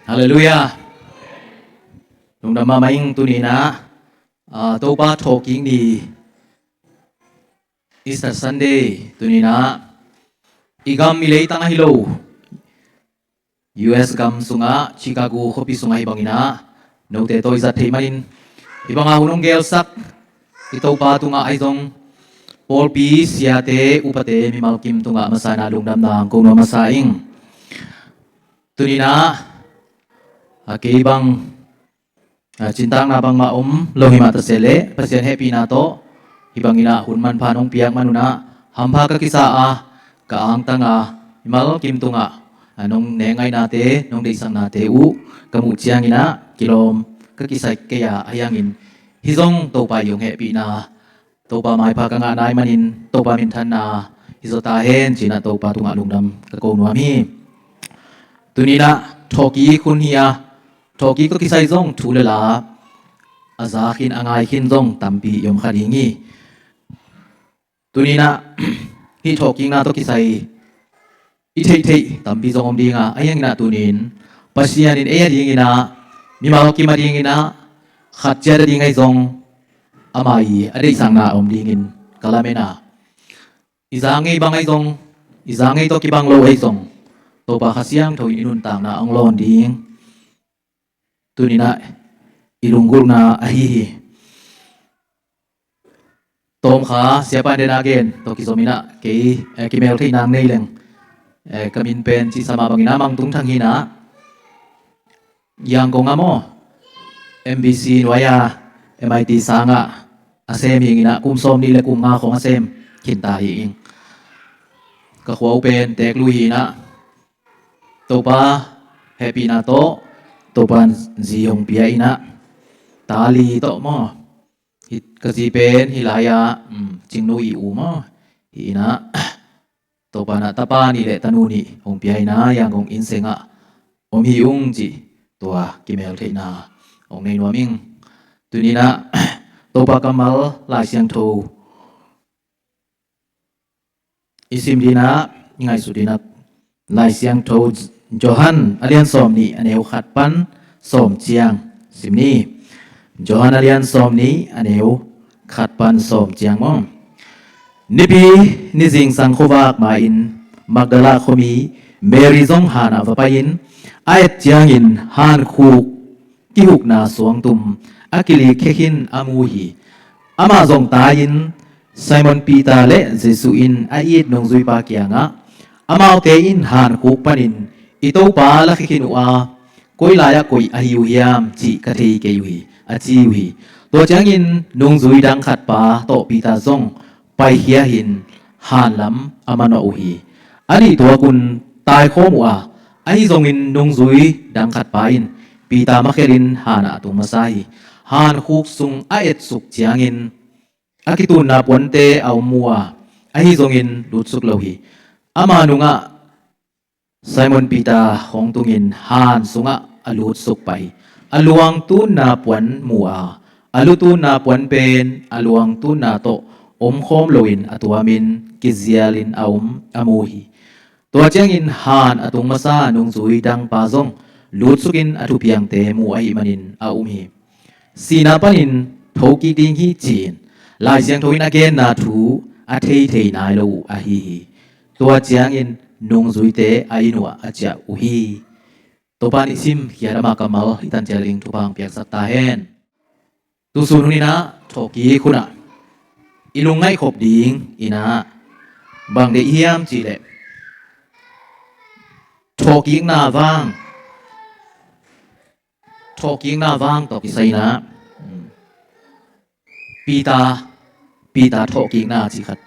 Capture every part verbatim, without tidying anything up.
Halleluiah. Lungdam mahmah ing. Tuni-in ah, ah, Topa thawhkik ni, Easter Sunday, tuni-in ah i gam i leitang ahi lo, U S gam sungah, Chicago khuapi sungah hih bangin ah note tawh i zat theih manin, hih bangah hun hong gelsak i Topa tungah ahi zong, pawlpi siate, upate, mimal kim tungah masa-in ah lungdamna hong ko nuam masa ing. Tuni-in ah, a kei bang, a, cintakna bangmah om lo hi mah ta se leh, Pasian hehpihna tawh hih bangin ah hun manpha nong piak man un ah, hampha ka kisa a, ka angtang a, mimal kim tungah, a, nong neng ngaihnate, nong deihsaknate uh ka muh ciangin ah kilawm ka kisa kei a, ahi hangin hih zong Topa i hong hehpihna, Topa maipha ka ngah nai manin Topa minthanna hi zaw ta hen, ci-in ah Topa tungah lungdam ka ko nuam hi. Tuni-in ah thawhkik hun hi a, thawhkik tawh kisai zong thu le la a za khin, a ngai khin zong tampi i om kha ding hi. Tuni-in ah hih thawhkikna tawh kisai i theihtheih tampi zong om ding a, ahi hangin ah tuni-in Pasian in ei a dingin ah, mimal kim a dingin ah, khat ciat a ding ahi zong, ama i a deihsakna a om dingin ka lamen a, i za ngei bang ahi zong, i za ngei tawh kibang lo ahi zong, Topa Kha Siangtho in i nuntakna hong lawn ding tuni-in ah i lunggulhna ahi hi. Tawmkha siapa in den a gen tawh kizom in ah kei, eh, kimel theihna nei leng, eh, ka min pen cihsa mah bangin ah Mang Tung Thang hi-in ah, Yangon ah maw, M B C nuai-a M I T sangah a sem hi-in ah, kum sawmnih le kum nga khawng a sem khinta hi ing. Ka khua uh pen Teklui hi-in ah, Topa hehpihna tawh Topa in zi hong pia in ah, ta li tawh maw, hih ka zi pen hih lai-ah, um, Cingnu i u maw, hi-in ah, Topa in ah tapa nih le tanu nih hong pia in ah, Yangon inn sengah om hi ung cih, tua kimel theihna hong nei nuam ing. Tuni-in ah Topa kammal Lai Siangtho i sim ding in ah, i ngaihsut ding in ah, Lai Siangtho Johan a lian sawmnih, a neu khat pan sawm ciang sim ni. Johan a lian sawmnih, a neu khat pan sawm ciang maw. Nipi ni zingsang khuavak ma-in Magdala khuami Mary zong han ah va pai-in, a et ciangin hankhuk kihukna suangtum a kilikkhia khin a mu hi. Amah zong tai-in Simon Peter le Jesuh in a it nungzuipa kiangah, amaute in hankhuk panin i Topa lakhia khin uh a, koi lai-ah koih ahi uh hiam cih ka thei kei uh hi, a ci uh hi. Tua ciangin nungzui dang khatpa tawh Peter zong paikhia in, hanlam a manawh uh hi. A nih tuakun taikhawm uh a, ahi zongin nungzui dang khatpa in Peter makhelin han ah a tung masa hi. Hankhuk sung a etsuk ciangin a kitunna puante a om mu a, ahi zongin lutsuk lo hi. Ama nungah Simon Peter hong tungin han sungah a lutsuk pah hi. A luang tunna puan mu a, a lu tunna puan pen a luang tunna tawh omkhawm loin a tuamin kizialin a om a mu hi. Tua ciangin han a tung masa nungzui dangpa zong lutsukin a thupiangte mu ahih manin a um hi. Sihna panin thokik ding hi ci-in Lai Siangtho in a genna thu a theithei nai lo uh ahi hi. Tua ciangin nungzuite a inn uh ah a ciah uh hi. Topa in i simkhiat ama kammal i tan ciat ding thupha hong piaksak ta hen. Tusun hun in ah thawhkik hun ah i lungngaih khop ding in ah bang deih hiam cih leh, thawhkikna vang, thawhkikna vang tawh kisai in ah, Peter, Peter thawhkikna cih khat,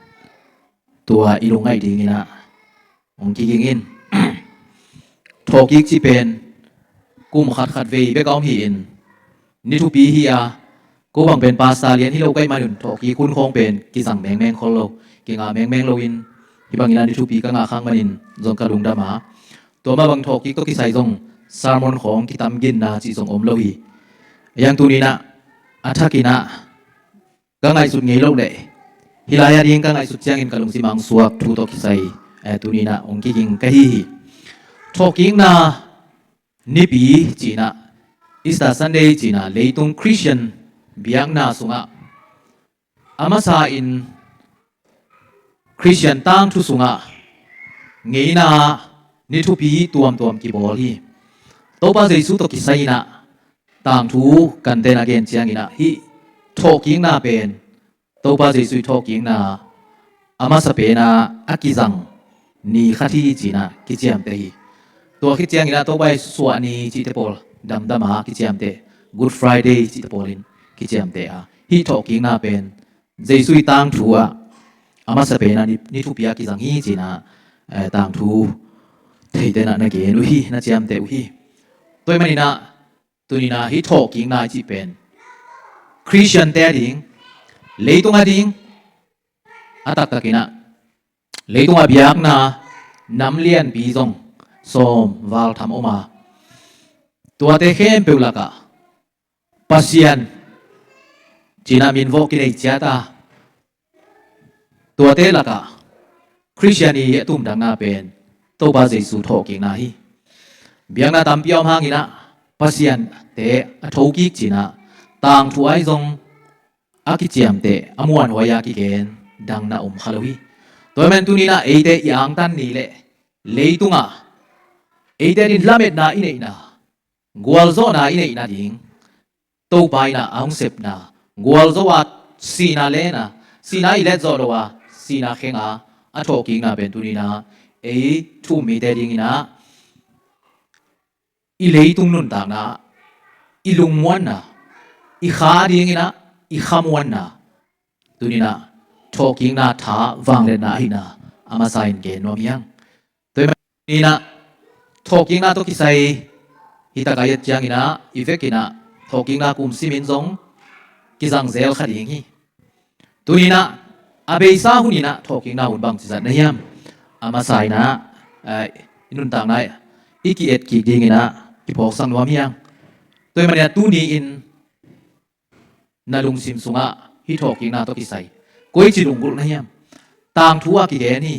tua i lungngaih ding in ah hong kiging in. Thawhkik cih pen kum khat khat vei bek a om hi-in, ni thupi hi a, ko bang pen pastor lian hi lo ka hih manun thawhkik hun khawng pen kizang mengmeng khol lo, kingah mengmeng loin, hih bangin ah ni thupi ka ngah khak manin zong ka lungdam a, tua mah bang thawhkik tawh kisai zong sermon khawng kitam ginna cih zong om lo hi. Ahi hang tuni-in ah a thakin ah ka ngaihsut ngei loh leh, hih lai-ah ding ka ngaihsut ciangin ka lungsim ah hong suak thu tawh kisai, eh, tuni-in ah hong kiging ka hi hi. Thawhkikna nipi cinah, Easter Sunday cinah, leitung Khristian biakna sungah a masa in Khristian tangthu sungah ngeina ni thupi tuamtuam kibawl hi. Topa Jesu tawh kisai inah tangthu kan ten a gen cianginah hih thawhkikna pen Topa Jesu ih thawhkikna a masa pena a kizang ni khat hi cinah kiciamteh hi. Tua khit cianginah Topa Jesu suah ni cihte pawl damdama kiciamteh, Good Friday cihte pawlin kiciamteh a, hih thawhkikna pen Jesu ih tangthu ah a masa pena ni, ni thupi a kizang hi cinah, eh, tangthu theite nah na gen uh hi, na ciamteh uh hi. Tua ih maninah tuninah hih thawhkikna i cih pen Khristiante a ding, leitung a ding, a taktakinah leitung a biakna nam lianpi zong sawm val tham om a, tuate khempeuh lakah Pasian cinah min vawh kinei ciat a, tuate lakah Khristian ih a tumdakna pen Topa Jesu thawhkikna hi. Biakna tampi a om hanginah Pasiante a thokik cinah tangthu ai zong a kiciamteh a muanhuai a kigen dang na om kha lo hi. Tua ih man tuninah eite i angtan ni leh leitungah eite din lametna i neihna, gualzawhna i neihna ding Topa inah a hong sepna, gualzo a sihna lena, sihna i letzawh lo a sihna khenga a thawhkikna pen tuninah ei thu-um mite dinginah i leitung nuntakna, i lungmuanna, i kha dinginah i khamuanna, tuninah thawhkikna tha vangliatna ahihna a masa in gen nuam hiang. Tua ih maninah thawhkikna tawh kisai hi takah i et cianginah i vekinah thawhkikna kum simin zong kizang zel kha ding hi. Tuninah a beisa huninah thawhkikna hun bangci zat na hiam? A masa inah, eh, i nuntakna i ki-etkik dinginah kiphawksak nuam hiang. Tua ih maninah tuni-in na lungsim sungah hih thawhkikna tawh kisai koici lunggulh na hiam? Tangthu ah kigen hi,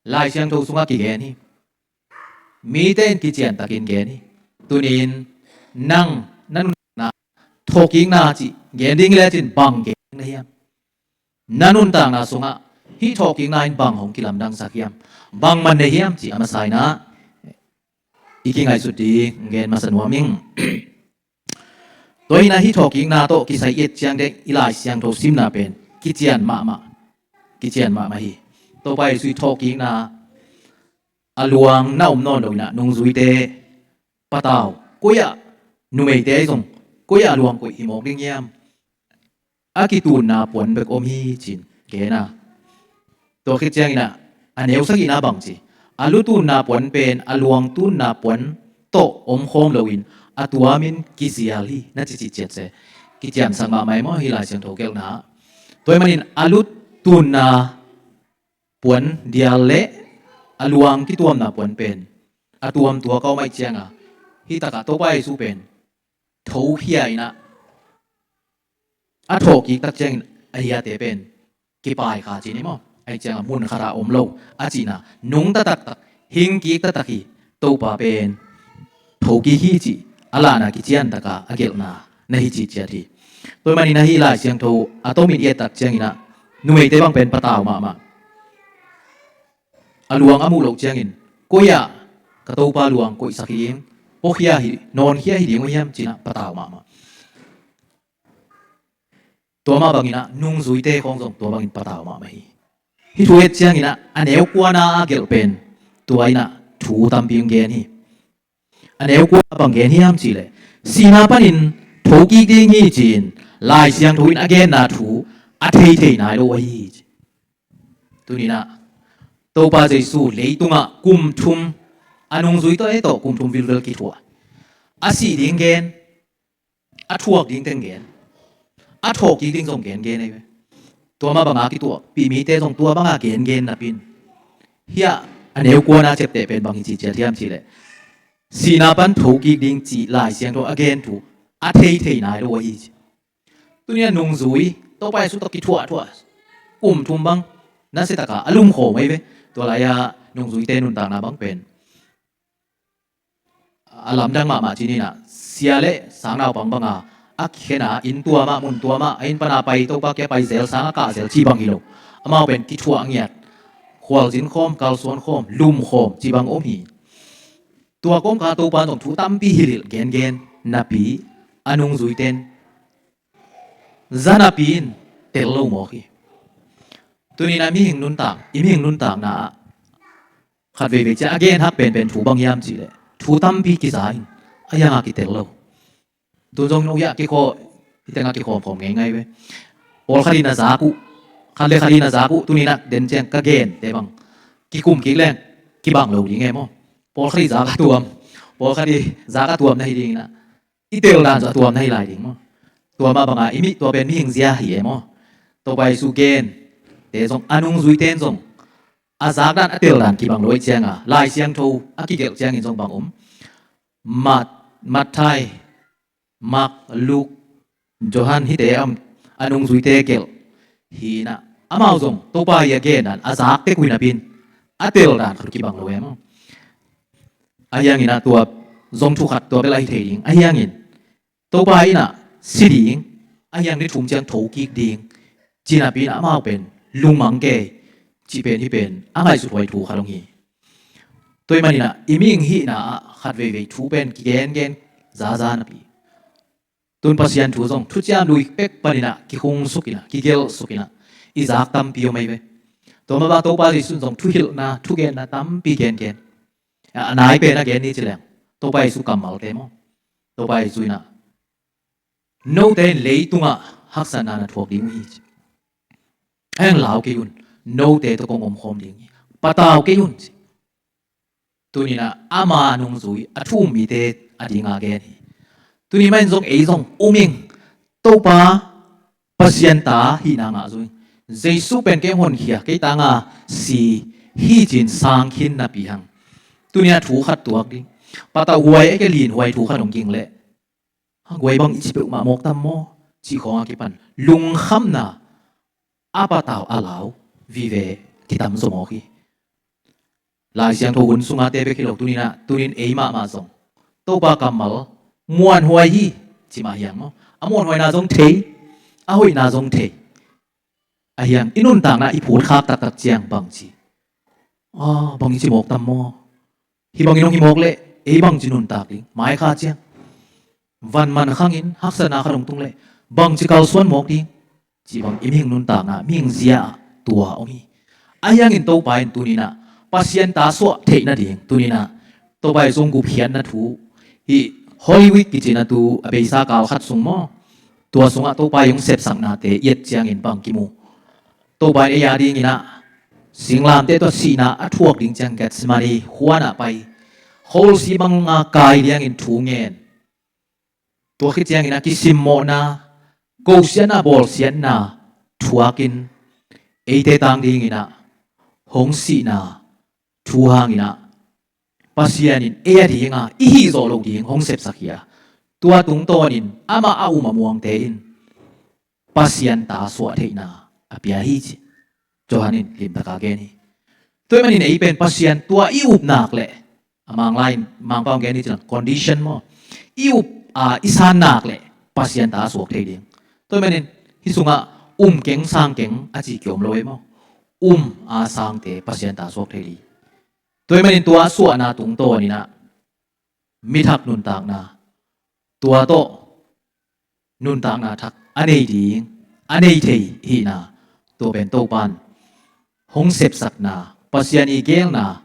Lai Siangtho sungah kigen hi, mite in kiciantakin gen hi. Tuni-in nang na nuntakna thawhkikna cih gen ding lecin bang gen na hiam? Na nuntakna sungah hih thawhkikna in bang hong kilamdangsak hiam? Bang man nei hiam cih a masa inah i kingaihsut ding gen masa nuam ing. Tua inah hih thawhkikna tawh kisai i et ciangdeng i Lai Siangtho simna pen kician mahmah, kician mahmah hi. Topa Jesu ih thawhkikna a luang na om nawn lo inah nungzuite patau, koi-ah, numeite ahi zong koi-ah a luang koih hi mawk ding hiam? A kitunna puan bek om hi cin gen a. Tua khit cianginah a neu sagihna bang ci, a lu tunna puan pen a luang tunna puan tawh omkhawm loin a tuamin kizial hi na ci cihciat se. Kiciansak mahmah hi maw hih Lai Siangtho gelhna. Tua ih manin a lu tunna puan dial le a luang kituamna puan pen a tuam tuak a om ahih cianga hih takah Topa Jesu pen thokhia inah a thawhkik tak ciangin a hiate pen kipai kha cin hi maw? Ahih cianga mun khatah om lo a cihna nungta taktak, hingkik taktak hi. Topa pen thokik hi cih a lahna kician taka a gelhna na hi cihciat hi. Tua ih manin ahi Lai Siangtho a tomin i et tak cianginah numeite bang pen patau mahmah. A luang a muh loh ciangin koi-ah ka Topa luang koihsak hi ding, puakhia hi, nawnkhia hi ding uh hiam cinah patau mahmah. Tua mah banginah nungzuite khawng zong tua bangin patau mahmah hi. Hih thu et cianginah a neu kuana a gelh pen tua inah thu tampi hong gen hi. A neu kuana bang gen hiam cihleh sihna panin thokik ding hi ci-in Lai Siangtho in a genna thu a theithei nai lo ahi hi ci. Tuninah Topa Jesu leitungah kum thum a nungzui tawh e tawh kum thum vilvel kithuah a sih ding gen, a thuak ding teng gen, a thawhkik ding zong gen gen ahi ve. Tua mah banga kituahpih mite zong tua banga gen gen napin hiah a neu kuana ciapteh pen bang hi cihciat hiam cihleh sihna pan thokik ding cih Lai Siangtho a gen thu a theithei nai lo ahi ci. Tunia nungzui Topa Jesu tawh kithuahthuah kum thum bang nasiataka a lumkhawm ahi ve. Tua laia nungzuite nuntakna bang pen a lamdang mahmah ci-in ah, sia le sang naupang banga a kikhen a, inn tuam ah, mun tuam ah, a inn pan a pai, Topa kiang pai zel, sang a kah zel cih bang hi lo. Amau pen kithuah ngiat, khualzin khawm, kalsuan khawm, lum khawm cih bang om hi. Tua kawmkal Topa zong thu tampi hilhhilh gengen napi, a nungzuite in zanapi in tel lo mawk hi. Tuni-in ah mihing nuntak, i mihing nuntakna ah khat veivei ciang a gen hak penpen thu bang hiam cih leh, thu tampi kiza in a hiang a kitel lo. Tun zong no hiah kikhaw, hi teng a kikhawm khawm ngei ngai ve. Pawlkhat in a zak uh, khat le khat in a zak uh, tuni-in ah den ciang ka gente bang kikum kik leng kibang lo ding e maw. Pawlkhat i zak a tuam, pawlkhat i zak a tuam na hi ding in ah, i tel dan zong a tuam na hi lai ding maw. Tua mah banga i mih, tua pen mihing zia hi e maw. Topa Jesu gente zong, a nungzuite in zong a zak dan a tel dan kibang lo ahih cianga, Lai Siangtho a kigelh ciangin zong bang om. Mat, Matthai, Mark, Luke, Johan, hihte a om, a nungzuite gelh hi in ah, amau zong Topa i a gen dan a zak tek uh hi napi in a tel dan khat kibang lo e maw. A hiangin ah tua zong thu khat, tua bel ahi thei ding. A hiangin Topa in ah si ding, a hiang ni thum ciang thokik ding ci napi in ah amau pen lungmang kei, cih pen hih pen a ngaihsut huai thu khat hong hi. Tua ahih manin ah i mihing hihna ah khat veivei thu pen kigengen zaza napi, tun Pasian thu zong thuciam lui pek panin ah kihungsuk in ah, kigelhsuk in ah i zak tampi om ahi ve. Tua mah bang Topa Jesu in zong thuhilhna, thugenna tampi gengen. A nai pen a gen ni ci leng, Topa Jesu kammalte maw. Topa Jesu in ah, note in leitungah haksatna na thuak ding uh hi ci. A hiang lau kei un, note tawh kong omkhawm ding hi. Patau kei un ci. Tuni-in ah ama nungzui a thu um mite a dinga gen hi. Tuni mah in zong ei zong um ing, Topa Pasian ta hihna ngah zo ing. Jesu pen kei hong honkhia, kei tanga si hi ci-in sang khin napi hang, tuni-in ah thu khat tuak ding. Patauhuai, ei kei linhuai thu khat hong ging leh, a guai bang i ci peuhmah mawk tam maw, cih khawng a kipan lungkhamna, a patau a lau vive kitam zaw mawk hi. Lai Siangtho hun sunga te bek hi lo, tuni-in ah, tuni-in ei mahmah zong Topa kammal muanhuai hi ci mah hiang maw. A muanhuaina zong thei, a hoihna zong thei. A hiang i nuntakna i phutkhak taktak ciang bangci, a, bang i ci mawk tam maw. Hih bangin hong hi mawk leh ei bangci nuntak ding, mai kha ciang. Van man khangin haksatna khat hong tung leh bangci kalsuan mawk ding, cih bang i mihing nuntakna, mihing zia ah tua om hi. A hiangin Topa in tuni-in ah Pasian ta suah theih nading, tuni-in ah Topa i zong gupkhiatna thu, hih Holy Week kici-in ah tu a beisa kal khat sung maw, tua sungah Topa i hong sepsaknate i et ciangin bang kimu. Topa in ei a dingin ah singlamteh tawh sihna a thuak ding ciang Gethsemane huan ah pai, kholsi banga kai liangin thu ngen. Tua khit ciangin ah kisimmawhna, kosiatna, bawlsiatna thuakin eite tang dingin ah hong sihna thu hangin ah Pasian in ei a dinga i hih zawh loh ding hong sepsak hi a, tua tungtawnin amah a um a muangte in Pasian ta suah theihna a pia hi ci Johan in limtaka gen hi. Tua ahih manin ei pen Pasian tua i up nak leh, a Manglai in, Mangpau in gen hi ci-in condition maw, i up a i san nak leh Pasian ta suak thei ding. Tua ahih manin hih sungah um keng sang keng a ci kiom lo ei maw. Um a sangte Pasian ta suak thei ding. Tua ahih manin tua suahna tungtawnin ah mithak nuntakna, tua tawh nuntakna thak a nei ding, a nei thei hihna, tua pen Topan hong sepsakna, Pasian i geelna,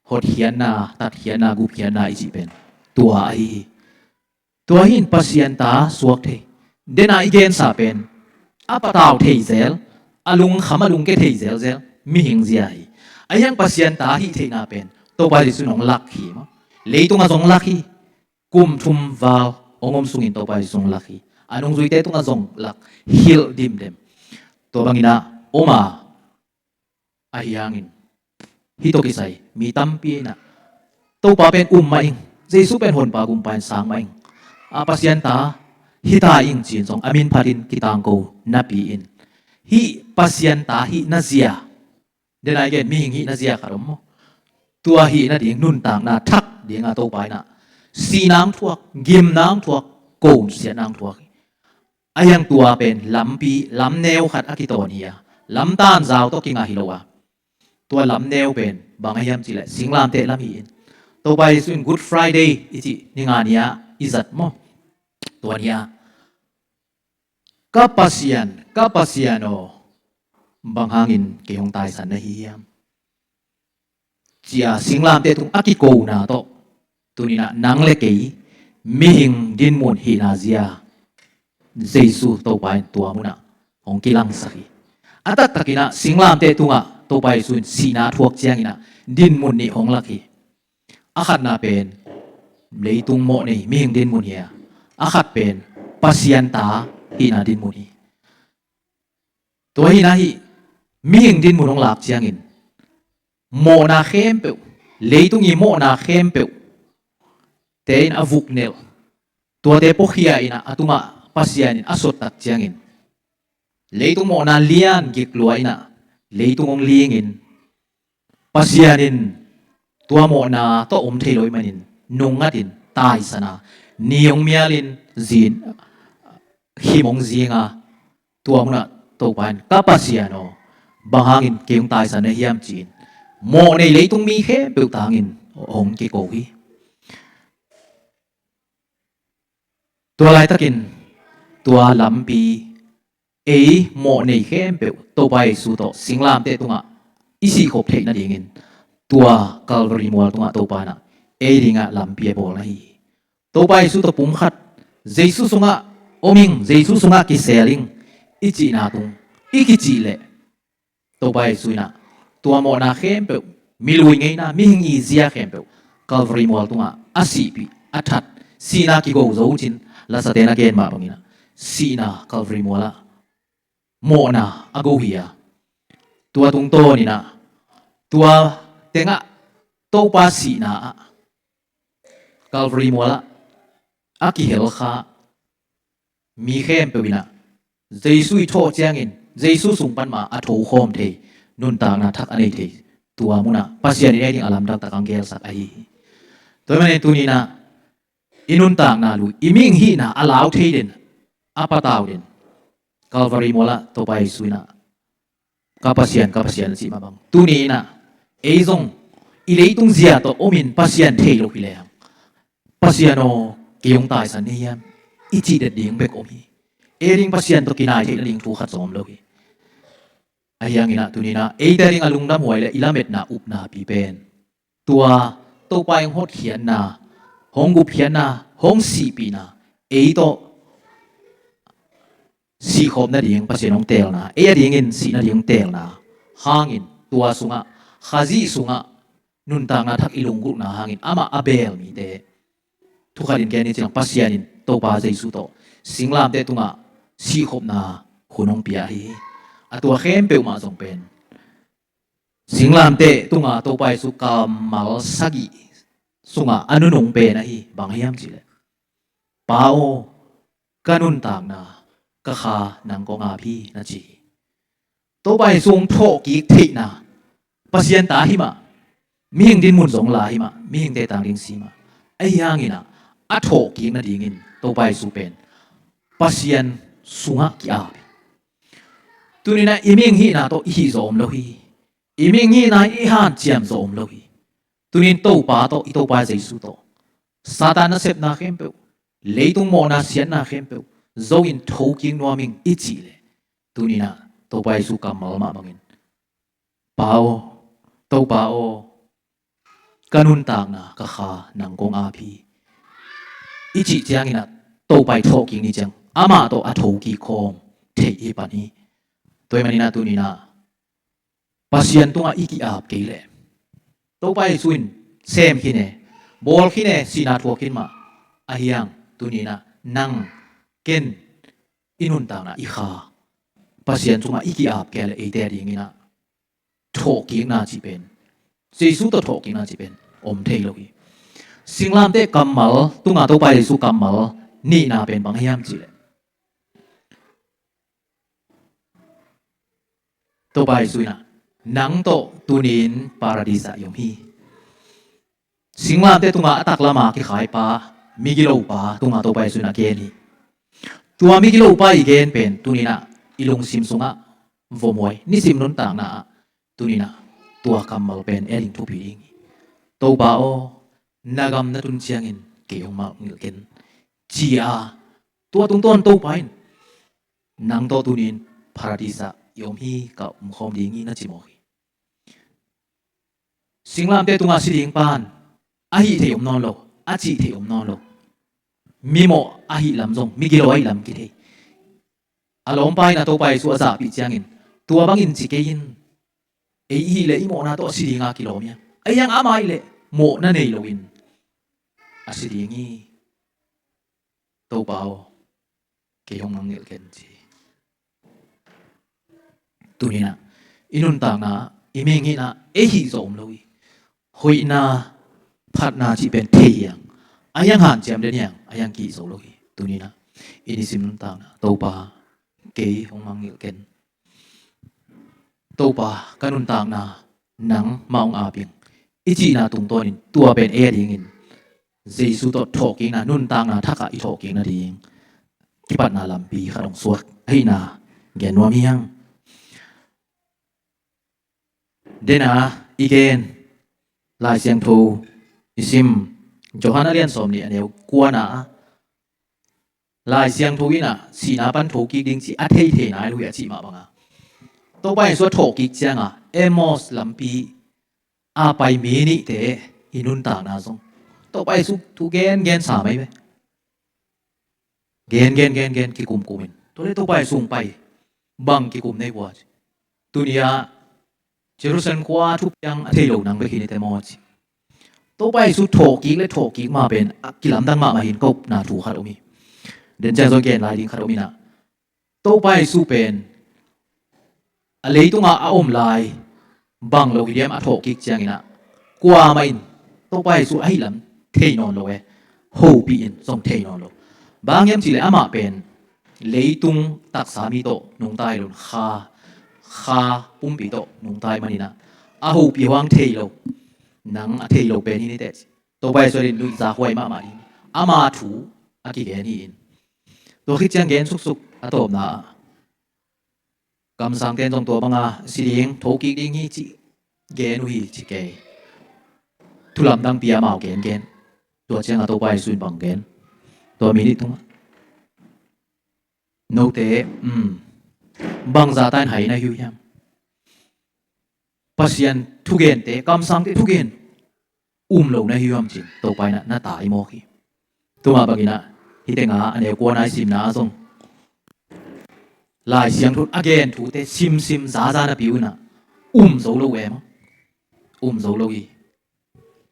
hotkhiatna, tatkhiatna, gupkhiatna i cih pen tua ahi hi. Tua hi in Pasian ta suak thei. Dena i gensa pen a patau thei zel, a lungkham a lungke thei zelzel mihing zia hi. A hiang Pasian ta hih theihna pen Topa Jesu in hong lak hi maw. Leitungah zong lak hi. Kum thum val hong om sungin Topa Jesu hong lak hi. A nungzuite tungah zong lak, hilh dimdem. Tua bangin ah om a, ahi hangin hih tawh kisai mi tampi in ah Topa pen um mah ing, Jesu pen honpa gumpa in sang mah ing, a Pasian ta hi ta ing ci-in zong a min phatin kitangko napi-in, hih Pasian ta hihna zia, dena i gen mihing hihna zia khat om maw. Tua hih nading nuntakna thak dinga Topa in ah sihna hong thuak, gimna hong thuak, kosiatna hong thuak hi. Ahi hang tua pen lampi, lamneu khat a kitawn hi a, lamtanzau tawh kingah hi lo a, tua lamneu pen bang ahi hiam cih leh singlamteh lam hi-in, Topa Jesu in Good Friday i cih ni nga ni-a i zat maw, tua ni-a, "Ka Pasian, ka Pasian aw, bang hangin kei hong taisan na hi hiam?" ci-a singlamteh tung a kikona tawh, tuni-in ah nang le kei mihing dinmun hihna zia Jesu Topa in tua munah hong kilangsak hi. A taktakin ah singlamteh tungah Topa Jesu in sihna a thuak ciangin ah dinmun nih hong lak hi. A khatna pen leitung mawh nei mihing dinmun hi a, a khat pen Pasian ta hihna dinmun hi. Tua hi-in ah hih mihing dinmun hong lak ciangin mawhna khempeuh, leitung i mawhna khempeuh te in a vuknelh, tuate puakhia in ah a tungah Pasian in a sottak ciangin, leitung mawhna lian gik lua in ah leitung hong lingin, Pasian in tua mawhna tawh om thei lo ahih manin nungngatin taisan a, ni hong mialin, zin, him hong zing a, tua munah Topa in, "Ka Pasian aw, bang hangin kei hong taisan na hiam?" ci-in mawh nei leitung mi khempeuh tangin hong kiko hi. Tua laitakin tua lampi, ei mawh nei khempeuh Topa Jesu tawh singlamteh tungah i sihkhop theih nadingin tua Calvary mual tungah Topa in ah ei dingah lampi a bawl na hi hi. Topa Jesu tawh pumkhat, Jesu sungah om ing, Jesu sungah kisel ing i cihna tung i kicih leh, Topa Jesu in ah tua mawhna khempeuh, milui ngeina, mihing i zia khempeuh Calvary mual tungah a sihpih, a that, sihna kigo zo cin, lasate na gen mah bangin ah sihna Calvary mualah mawhna a go hi a, tua tungtawnin ah tua tengah Topa sihna ah, Calvary mualah a kihel kha mi khempeuh in ah Jesu i thawh ciangin Jesu sung pan mah a thokhawm thei, nuntakna thak a nei thei, tua munah Pasian in ei ding a lamdang tak hong gelsak ahi hi. Tua ahih manin tuni-in ah i nuntakna lui, i mihing hihna a lau thei den, a patau den Calvary mualah Topa Jesu in ah, "Ka Pasian, ka Pasian," a cih mah bang, tuni-in ah ei zong i leitung zia tawh omin Pasian thei lo hi leng, "Pasian aw, kei hong taisan na hiam?" i cih det ding bek om hi. Ei ding Pasian tawh kinai theih nading thu khat zong om lo hi. Ahi hangin ah tuni-in ah eite ding a lungdamhuai le i lametna upnapi pen tua Topa in hong hotkhiatna, hong gupkhiatna, hong sihpihna, ei tawh sihkhop nading Pasian hong teelna, ei a dingin sih nading hong teelna hangin tua sungah, Khazih sungah nuntakna thak i lunggulhna hangin amah a beel mite, thu khatin gen ni ciang, Pasian in Topa Jesu tawh singlamteh tungah sihkhopna hun hong pia hi. A tua khempeuh mah zong pen singlamteh tungah Topa Jesu kammal sagih sungah a nunung pen ahi, bang hiam cih leh, "Pa aw, ka nuntakna, ka kha nang kong ap hi," na ci hi. Topa Jesu hong thawhkik theihna, Pasian ta hi mah, mihing dinmun zong la hi mah, mihingte tang ding si mah. Ahi hangin ah a thawhkik nadingin Topa Jesu pen Pasian sungah ki-ap hi. Tuni-in ah i mihing hihna tawh i hih zawh om lo hi. I mihing hihna i hanciam zawh om lo hi. Tuni-in Topa tawh, i Topa Jesu tawh Satan nasepna khempeuh, leitung mawhna siatna khempeuh zo in thokik nuam ing i cih leh, tuni-in ah Topa Jesu kammal mah bangin, "Pa aw, Topa aw, ka nuntakna, ka kha nang kong ap hi," i cih ciangin ah Topa i thawhkik ni ciang amah tawh a thokik khawm theih hi pan hi. Tua ahih manin ah tuni-in ah Pasian tungah i ki-ap kei leh, Topa Jesu in sem khin e, bawl khin e, sihna thuak khin mah. Ahi hang tuni-in ah nang, ken, i nuntakna, i kha Pasian sungah i ki-ap kei leh eite a dingin ah thawhkikna cih pen, Jesu tawh thawhkikna cih pen om thei lo hi. Singlamteh kammal tungah Topa Jesu kammal nihna pen bang hiam cih leh, Topa Jesu in ah, "Nang tawh tuni-in Paradis ah i om hi. Singlamteh tungah a taklama kikhaipa, migilopa tungah Topa Jesu in a gen hi. Tua migilopa i gen pen tuninah i lungsim sungah vomuai, nisim nuntakna ah tuninah tua kammal pen e ding thupi ding hi. Topa aw, na gam na tun ciangin kei hong mangngilh ken, ci-a tua tungtawn Topa in nang tawh tunin Paradis ah i om hi, ka omkhawm ding hi na ci mawk hi. Singlamteh tungah si ding pan a hih thei om nawn lo, a cih thei om nawn lo. Mimawh a hih lam zong migilo a hih lam kithei. A lawmpa in a Topa Jesu a zahpih ciangin tua bangin ci kei in, ei i hih leh i mawhna tawh a si dinga kilawm hiam? Ahi hang amah i hih leh mawhna nei loin a si ding hi. Topa aw, kei hong mangngilh ken ci. Tuninah i nuntakna, i mihing hinah ei hih zawh om lo hi. Hoihna, phatna cih pen thei hiang, ahi hang hanciam den hiang, ahi hang kihih zo lo hi. Tuninah i nisim nuntakna, Topa kei hong mangngilh ken. Topa ka nuntakna nangmah hong ap ing, i cihna tungtawnin tua pen ei a dingin Jesu tawh thawhkikna, nuntakna thakah i thawhkik nading kipatna lampi khat hong suak ahihna gen nuam hi hang. Dena i gen Lai Siangtho i sim, Johan a lian sawm nih a neu kuana ah Lai Siangtho inah sihna pan thokik ding ci a theithei nai lo hi a cih mah banga Topa Jesu a thawhkik cianga Emmaus lampi a pai mi nihte i nuntakna zong Topa Jesu thu gengen sa mai ve. Gengen gengen kikumkumin tua le Topa Jesu hong pai, bang kikum nei vua ci. Tuni-ah Jerusalem khua thupiang a thei lo nang bek hi nite maw ci. Topa Jesu thawhkik le thawhkik ma pen a kilamdang mahmah hin ka upna thu khat om hi. Den ciang zong gen lai ding khat om inah Topa Jesu pen a leitungah a om lai bang lo hi diam a thawhkik cianginah kuamah in Topa Jesu ahi lam thei nawn lo e, hopih in zong thei nawn lo. Bang hiam cihleh amah pen leitung taksa mi tawh nungta hi lo in kha, kha pumpi tawh nungta hi maninah a hopih huang thei lo. Nang a thei lo pen hi niteh ci. Topa Jesu in nuihzak huai mahmah ding, ama thu a kigen hi in. Tua khit ciang gen suksuk a tawpna ah kamsangte in zong tua banga si ding, thokik ding hi cih gen uh hi ci kei. Thulamdang pia amau gengen. Tua cianga Topa Jesu in bang gen? Tua mi nih tungah note, um, bangzahta in hai na hi uh hiam? Pasian thugente, kamsangte thugen um lo na hi uh hiam cin Topa inah na tai mawk hi. Tua mah banginah hih tenga a neu kuana i simna ah zong Lai Siangtho a gen thute simsim zaza na pi unah um zo lo uh e maw? Um zo lo hi.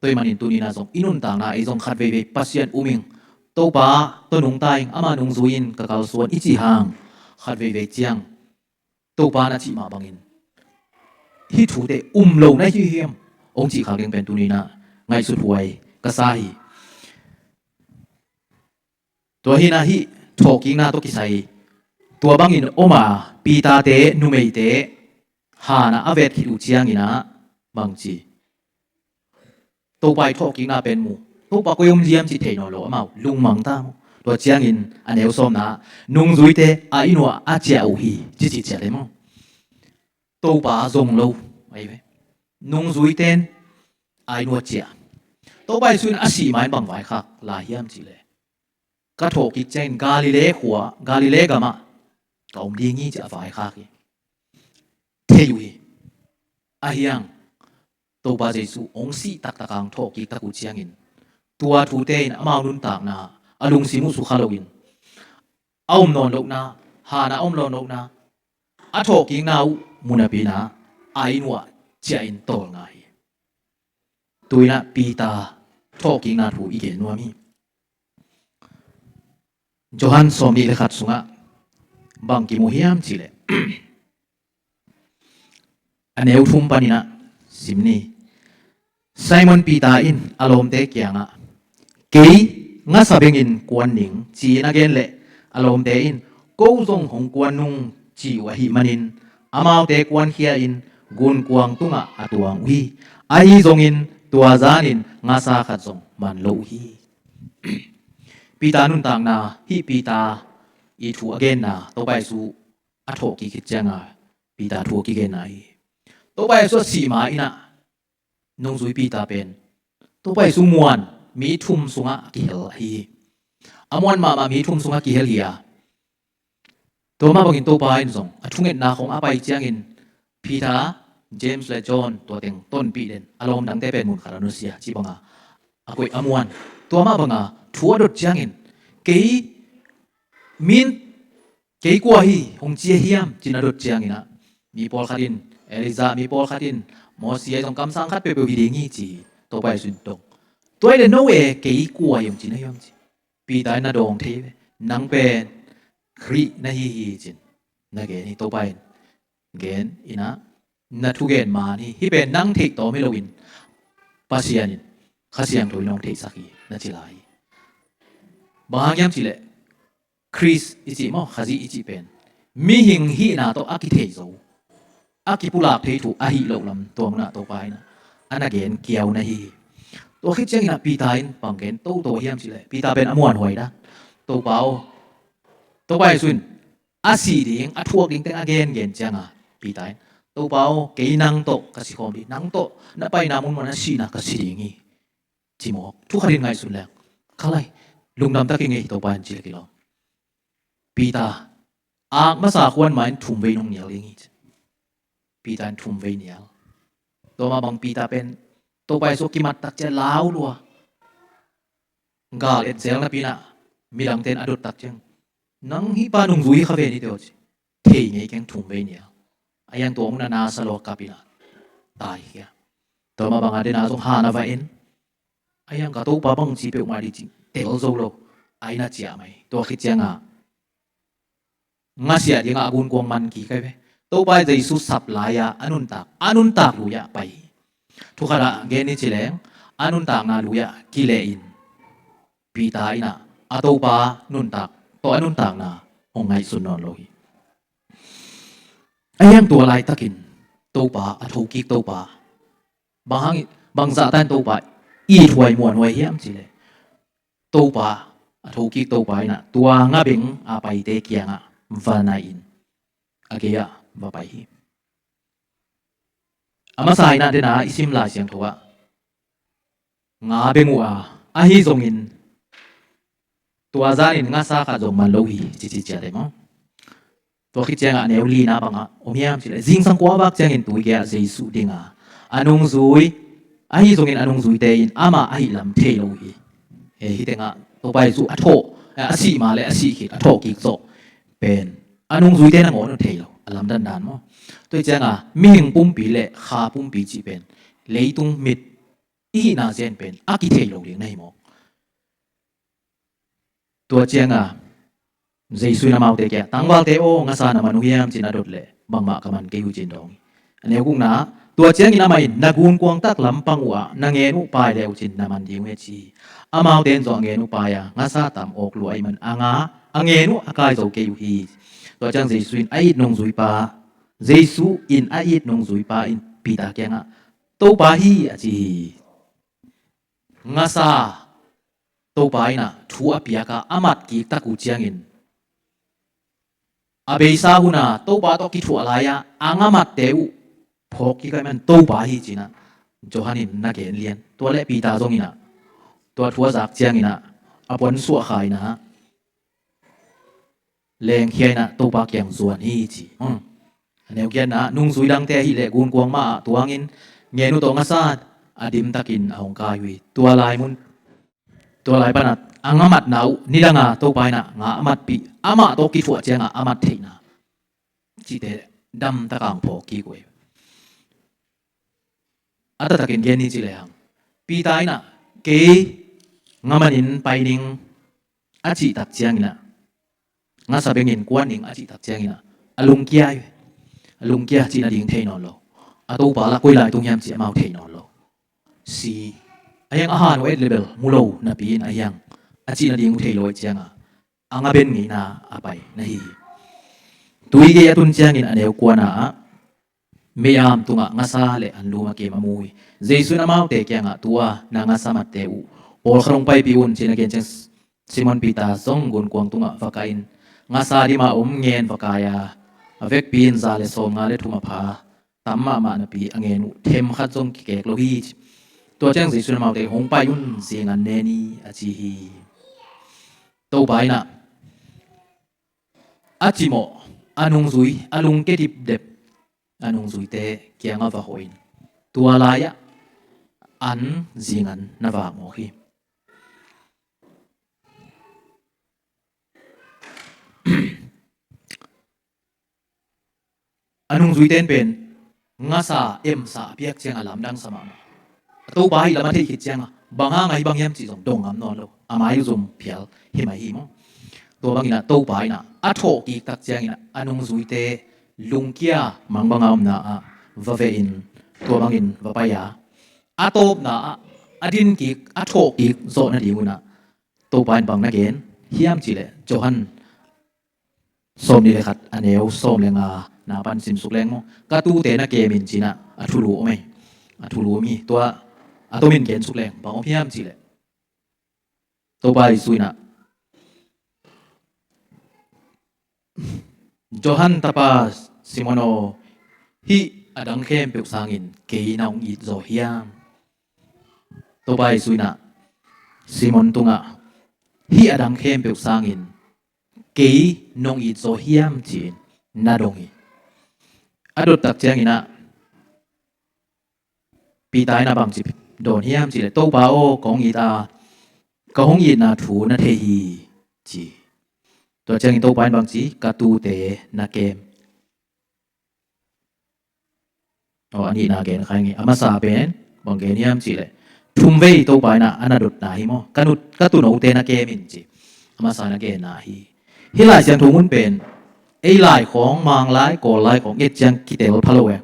Tua hih manin tuninah zong i nuntakna ei zong khat veivei Pasian um ing, Topa tawh nungta ing, ama nungzui in ka kalsuan i cih hang khat veivei ciang Topa na cih mah bangin hih thute um lo na hi uh hiam hong cih khak ding pen tuninah ngaihsut huai ka sa hi. Tua hinah hih thawhkikna tawh kisai tua bangin om a Peter-te numeite hanah a vet khit uh cianginah bangci Topa i thawhkikna pen mu. Topa koi om diam cih thei nawn lo amau lungmang ta maw? Tua ciangin a neu sawmna nungzuite a inn uah a ciah uh hi ci cih ciah le maw? Topa zong lo ahi ve. Nungzuite in a inn uah ciah. Topa Jesu in a sih ma in bang vaikhak lai hiam cihleh ka thawhkik ciangin Galilee khua, Galilee gamah ka om ding hi ci a vaikhak hi. Thei uh hi. Ahi hang Topa Jesu hong sih taktak hang thawhkik tak uh ciangin tua thute in amau nuntakna a lungsim uh sukha loin a om nawn lohna, hanah a om nawn lohna, a thawhkikna uh mu napi inah a inn uah ciah in tawlnga hi. Tuinah Peter thawhkikna thu i gen nuam hi. Johan sawmnih le khat sungah bang kimu hiam cihleh a neu thum paninah sim ni. Simon Peter in a lawmte kiangah, kei ngasa bengin kuan ning ci-in a gen leh a lawmte in ko zong hong kuan nung ci uh ahih manin amaute kuankhia in gunkuang tungah a tuang uh hi. Ahi zongin Tua zanin ngasa khat zong man lo uh hi. Peter nuntakna, hih Peter i thu a genna Topa Jesu a thawhkik khit cianga Peter thu a kigenna hi. Topa Jesu a sih ma-in ah nungzui Peter pen Topa Jesu muan mi thum sungah a kihel ahi hi. A muan mahmah mi thum sungah kihel hi a, tua mah bangin Topa in zong a thungetna khong a pai ciangin Peter, James le John tua teng tonpih den, a lawmdangte pen mun khat a nusia ci banga a koih a muan. Tua mah banga thu a dot ciangin kei min kei kua hi hong ci a hiam cin a dot ciangin ah mi pawlkhat in Elijah, mi pawlkhat in Moses, ahi zong kamsang khat peuhpeuh hi ding hi ci hi. Topa Jesu in dong, tua hi le no e kei kua hi hong ci na hiam ci. Peter in na dawng thei ve, nang pen Khrih na hi hi cin na gen hi. Topa in gen in ah na thugen man hi, hih pen nang theih tawm hi loin Pasian in Kha Siangtho in hong theihsak hi na ci lai hi. Bang hang hiam cih leh Khrist i cih maw, Khazih i cih pen mihing hihna tawh a kithei zo, a kipulak thei thu ahi loh lam tua munah Topa in ah a na gen kiau na hi hi. Tua khit ciangin ah Peter in bang gen toto hiam cih leh Peter pen a muanhuai dan, Topa aw, Topa Jesu in a sih ding, a thuak ding teng a gengen cianga Peter in, Topa aw, kei nang tawh ka si khawm ding, nang tawh na paina munmun a sihna ka si ding hi ci mawk. Thu khat in ngaihsun leng, kha lai, lungdam takin ngei hi Topa in ci le kilawm. Peter, ak masa khuan ma-in thum vei nong nial ding hi ci. Peter in thum vei nial. Tua mah bang Peter pen Topa Jesu kimat tak cia lau lua, gal et zel napi-in ah midangte in a dot tak ciang, nang hih pa nungzui hi kha ve ni teh aw ci. Thei ngei keng, thum vei nial. A hiang tua hong na nasa lua kap in ah taikhia. Tua mah banga den a zong han a va en, a hiang ka Topa bang ci peuhmah ding ci tel zo lo, a inn ah ciah mai. Tua khit cianga ngasiah dingah a gunkuang man kik ai ve. Topa Jesu sap lai-a a nuntak, a nuntak lui-ah pai hi. Thu khatah gen ni ci leng, a nuntakna lui-ah kileh in Peter in ah a Topa nuntak tawh a nuntakna hong ngaihsun nawn lo hi. A hiang tua laitakin Topa, a thokik Topa, bang hang, bang zahtan Topa ithuai muanhuai hiam cih leh, Topa, a thokik Topa in ah tua ngabeng a paite kiangah va nai-in a gei-ah va pai hi. A masa in ah den a i sim Lai Siangtho ah ngabeng uh a, ahi zongin tua zanin ngasa khat zong man lo hi, cici ciat e maw. Tua khit ciangah a neu lina bangah om hiam cih leh, zingsang kua vak ciangin tui gei-ah Jesu dinga a nungzui, ahi zongin a nungzuite in amah ahih lam thei lo uh hi. E, hih tengah Topa Jesu a thawh, a sih ma le a sih khit a thawhkik zawh pen a nungzuite nangawn uh thei lo, a lamdandan maw. Tua hi cianga mihing pumpi le kha pumpi cih pen leitung mit i hihna zen pen a kithei lo ding na hi maw. Tua cianga Jesu in amaute kiangah, tangvalte aw, ngasa na man uh hiam cin a dot leh, bangmah ka man kei uh cin dawng hi. A neu gukna, tua ciangin amah in, na gunkuang taklam pang uhah na ngen uh pai le uh cin na man ding uh hi ci hi. Amaute in zong a ngen uh pai-a ngasa tam awk lua ahih man a nga, a ngen uh a kai zo kei uh hi. Tua ciang Jesu in a it nungzuipa, Jesu in a it nungzuipa in Peter kiangah, Topa hi, a ci hi. Ngasa Topa in ah thu a piak a, a mat kik tak uh ciangin, a beisa hun a Topa tawh kithuah lai-a a nga matte uh phawk kik ahih man Topa hi cin ah Johan in na gen lian. Tua leh Peter zong in ah tua thu a zak ciangin ah a puan suah kha in ah lengkhia in ah Topa kiang zuan hi ci. Hmm. A neu giatna, nungzui dangte ahih leh gunkuang mah ah tuangin ngen uh tawh ngasa a dimtakin a hong kai uh hi. Tua lai mun, tua lai pan ah a nga matna uh nidanga Topa in ah nga a matpih, amah tawh kithuah ciangah a mat theihna cihte damtaka hong phawk kik uh hi. A taktakin gen ni ci leh hang, Peter in ah kei nga manin pai ning a cih tak ciangin ah, ngasa bengin kuan ning a cih tak ciangin ah, a lungkia hi. A lungkia, cih nading thei nawn lo. A Topa lah koi lai tung hiam cih amau thei nawn lo. Si, a hiang a han uh et lebel mu lo napi-in a hiang a cih nading uh thei lo ahih ciangah a nga ben ngeina a pai na hi hi. Tui gei a tun ciangin a neu kuana ah mei-am tungah ngasa le anlum a kem a mu hi. Jesu in amaute kiangah, "Tua na ngasa matte uh pawlkhat hong paipih un," ci-in a gen ciang Simon Peter zong gunkuang tungah va kah in, ngasa dim a om ngen va kai a, a vekpi in za le sawmnga le thum a pha, tam mahmah napi a ngen uh themkhat zong kikek lo hi, ci. Tua ciang Jesu in amaute, "Hong pai un, zingan ne ni," a ci hi. Topa in ah a cimawh, a nungzui, a lungke dipdep a nungzuite kiangah va hawh in, tua lai-ah an zingan na vak mawk hi. A nungzuite in pen ngasa emsa a piak ciang a lamdang sa mahmah. A Topa hi lam a theih khit ciangah bang hang ahi bang hiam cih zong dong ngam nawn lo. A mai uh zum phial hi mai hi maw. Tua bangin ah Topa in ah a thawhkik tak ciangin ah a nungzuite lungkia mangbang a omna ah va veh in, tua bangin va pai a, a tawpna ah a dinkik, a thawhkik zawh nading un ah Topa in bang na gen hiam cihleh, Johan sawmnih le khat, a neu sawm le nga na pan simsuk leng maw. "Ka tuute na kem in," ci-in ah a thulu om hi. A thulu om hi. Tua a tomin gensuk leng bang om hiam cihleh, Topa Jesu in ah, "Johan tapa Simon aw, hih a dang khempeuh sangin kei na hong it zaw hiam?" Topa Jesu in ah Simon tungah, "Hih a dang khempeuh sangin kei nong it zaw hiam?" ci-in na dong hi. A dot tak ciangin ah Peter in ah bangci dawn hiam cihleh, "Topa aw, ka hong it a, ka hong itna thu na thei hi," ci. Tua ciangin Topa in bangci, "Ka tuute na kem." Aw, a nihna gen kha ing ei. A masa pen bang gen hiam cihleh, thumvei Topa in ah a na dotna hi maw. "Ka nu, ka tuunote na kem in," ci. A masa na genna hi. Hih Lai Siangtho mun pen ei lai khawng, Mang lai, Kawl lai khawng et ciang kitel pha lo e.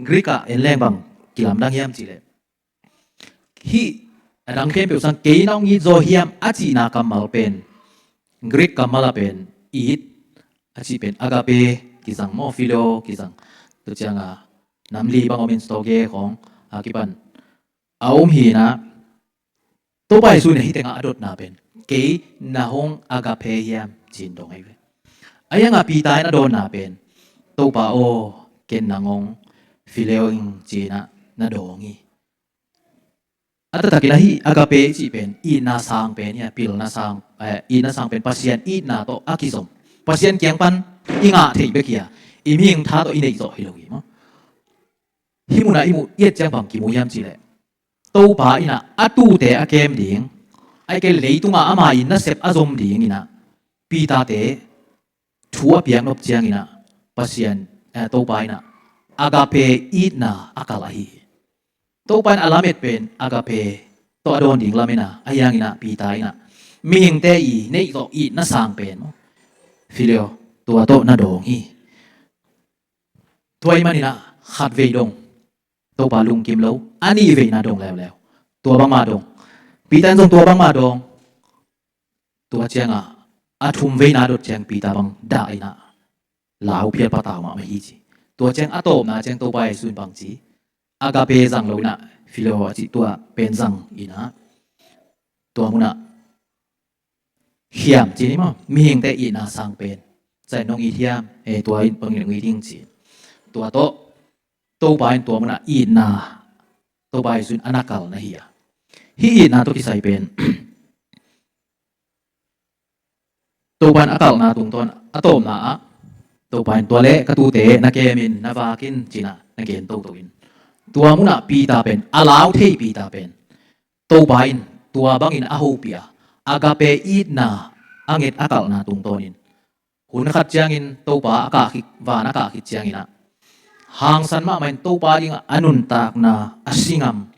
Greek ah en leng bang kilamdang hiam cihleh, "Hih a dang khempeuh sang kei na hong it zaw hiam?" a cihna kammal pen, Greek kammal ah pen it a cih pen agape kizang maw, phileo kizang. Tua ciangah nam li bang om in, storge khawng a kipan a om hi-in ah, Topa Jesu in ah hih tengah a dotna pen, "Kei na hong agape hiam?" ci-in dong ahi ve. Ahi hangah Peter in a dawnna pen, "Topa aw, ken nang hong phileo ing," ci-in ah na dawng hi. A taktakin ah hih agape i cih pen itna sang pen hi a, pilna sang, eh, itna sang pen Pasian itna tawh a kizom. Pasian kiang pan i ngah theih bek hi a, i mihing tha tawh i neih zawh hi lo hi maw. Hih munah i muh, i et ciang bang kimu hiam cihleh, Topa in ah a tuute a kem ding, ahih kei leh leitungah ama in nasep a zom dingin ah Peter-te thu a piak nop ciangin ah Pasian, eh, Topa in ah agape itna a kalh ahi hi. Topa in a lamet pen agape tawh a dawn ding lamen a, ahi hangin ah Peter in ah mihingte i neih zawh itna sang pen maw, phileo, tua tawh na dawng hi. Tua ahih manin ah khatvei dong Topa lungkim lo, a nihveina dong leuleu. Tua bangmah dong. Peter in zong tua bangmah dong. Tua ciangah a thumveina dot ciang Peter bang dah in ah lau phial patau mahmah hi ci. Tua ciang a tawpna ciang Topa Jesu in bang ci, agape zang lo in ah phileo a cih tua pen zang in ah, tua munah khiam ci ni maw, mihingte itna sang pen, "Cai nong it hiam?" "Eh, tua in bangin hong it ing," ci. Tua tawh Topa in tua munah itna, Topa Jesu in a na kalh na hi a. Hih itna tawh kisai pen Topa in a kalhna tungtawn a tawpna ah Topa in, "Tua leh ka tuute na kem in, na vak in," ci-in ah na gen toto in, tua munah Peter pen, a lau thei Peter pen, Topa in tua bangin a hopih a, agape itna a nget a kalhna tungtawnin, hun khat ciangin Topa a kah khit, van a kah khit ciangin ah, hangsan mahmah in Topa dingah a nuntakna a singam,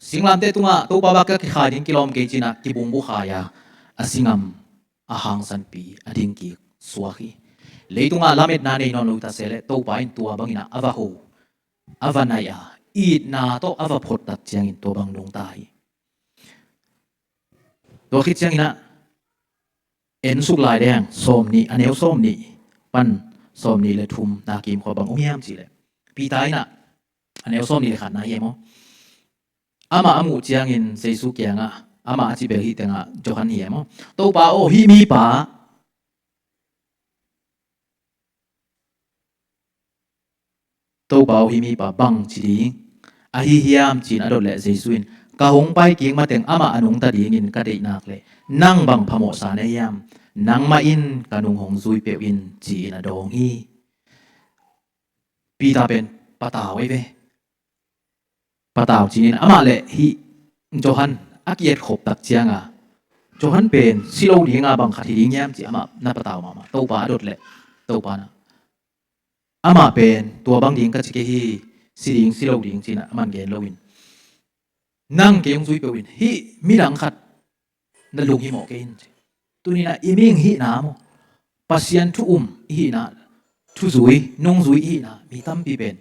singlamteh tungah Topa bek a kikhai ding kilawm kei ci-in ah kibungbukhai a, a singam a hangsanpi a dingkik suak hi. Leitungah lametna nei nawn lo ta se leh Topa in tua bangin ah a va ho, a va naih a, itna tawh a va phot tak ciangin tua bang nungta hi. Tua khit ciangin ah, en suk lai leng, sawmnih, a neu sawmnih pan sawmnih le thumna kimkhua bang om hiam cih leh, Peter in ah, a neu sawmnih le khatna hi e maw? Amah a muh ciangin Jesu kiangah, amah a ci bel hih tengah Johan hi e maw? "Topa aw, hih mipa, Topa aw, hih mipa bang ci ding ahi hiam?" ci-in a dot leh Jesu in, "Ka hong pai kik mateng amah a nungta dingin ka deih nak leh nang bang phamawhsa na hiam? Nangmah in ka nung hong zui peuh in," ci-in a dawng hi. Peter pen patau ahi ve. Patau ci-in amah leh hih Johan a ki-etkhop tak cianga, "Johan pen si lo dinga bang khat hi ding hiam?" ci-in amah na patau mahmah. Topa a dot leh Topa in ah, "Amah pen tua bang ding ka ci kei hi, si ding si lo ding," ci-in ah aman gen loin, "Nang kei hong zui peuh in, hih midang khat na lunghimawh kei in," ci. Tuni-in ah i mihing hihna maw, Pasian thu um i hihna, thuzui nungzui i hihna, mi tampi pen